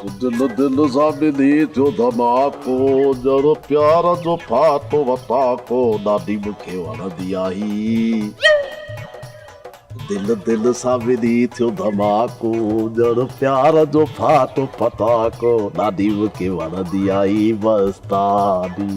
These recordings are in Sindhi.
دل دل سان ملي ٿيو ڌماڪو، ڄڻ پيار جو ڦاٽو وٽاڪو، ڏاڍي مون کي وڻندي آهين. دل دل سان ملي ٿيو ڌماڪو، ڄڻ پيار جو ڦاٽو ڦٽاڪو، ڏاڍي مون کي وڻندي آهين مستاني.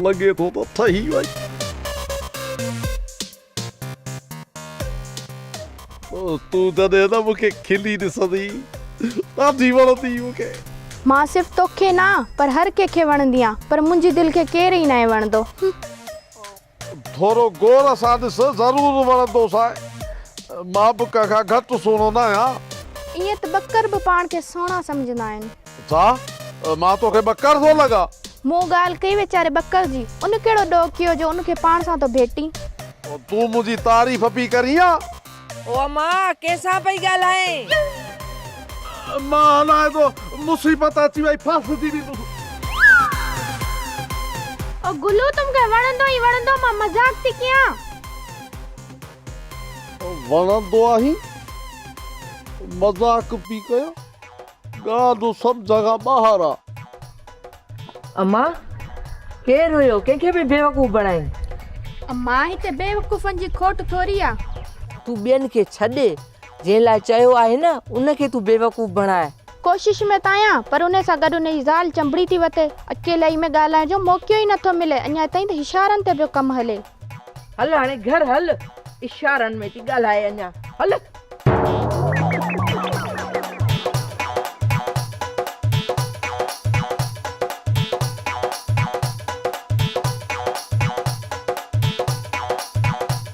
لڳي ٿو ته ٺهي وئي. تون جڏهن نه مون کي کلي ڏسندي ڏاڍي وڻندي مون کي. مان صرف توکي نه پر هر ڪنهن کي وڻندي آن پر منهنجي دل کي ڪير ئي ناهي وڻندو. ٿورو غور سان ڏس، ضرور وڻندوسانء. مان به ڪنهن کان گهٽ سهڻو نه آهيان. ائين ته ٻڪر به پاڻ کي سهڻا سمجهندا آهن. ڇا؟ مان توکي ٻڪر ٿو لڳان؟ مون ڳالهه ڪئي ويچاري ٻڪر جي. ان ڪهڙو ڏوهه ڪيو جو ان کي پاڻ سان ٿو ڀيٽين؟ تون منهنجي تعريف پئي ڪرين ها؟ او اما، ڪنهن سان پئي ڳالهائين؟ مان هلان ٿو، مصيبت اچي وئي، ڦاسجي ويندس. او گلو، تون مون کي وڻندو ئي وڻندو، مان مذاق ٿي ڪيان. وڻندو آهين؟ مذاق پئي ڪيان؟ ڳالهه سمجهه کان ٻاهر آ. اما، ڪير هيو؟ ڪنهن کي پئي بيوقوف بڻائين؟ اما، هتي بيوقوفن جي کوٽ ٿوري آ. تون ٻين کي ڇڏ، جنهن لاء چيو آهي نه، ان کي تون بيوقوف بڻاء. ڪوشش ۾ ته آهيان، پر انهي سان گڏ انهي جي زال چنبڙي ٿي وتي. اڪيلائي ۾ ڳالهائڻ جو موقعو ئي نٿو ملي. اڃا تائين ته اشارن تي پيو ڪم هلي. هل هاڻي گهر هل، اشارن ۾ ٿي ڳالهائي اڃا. هل.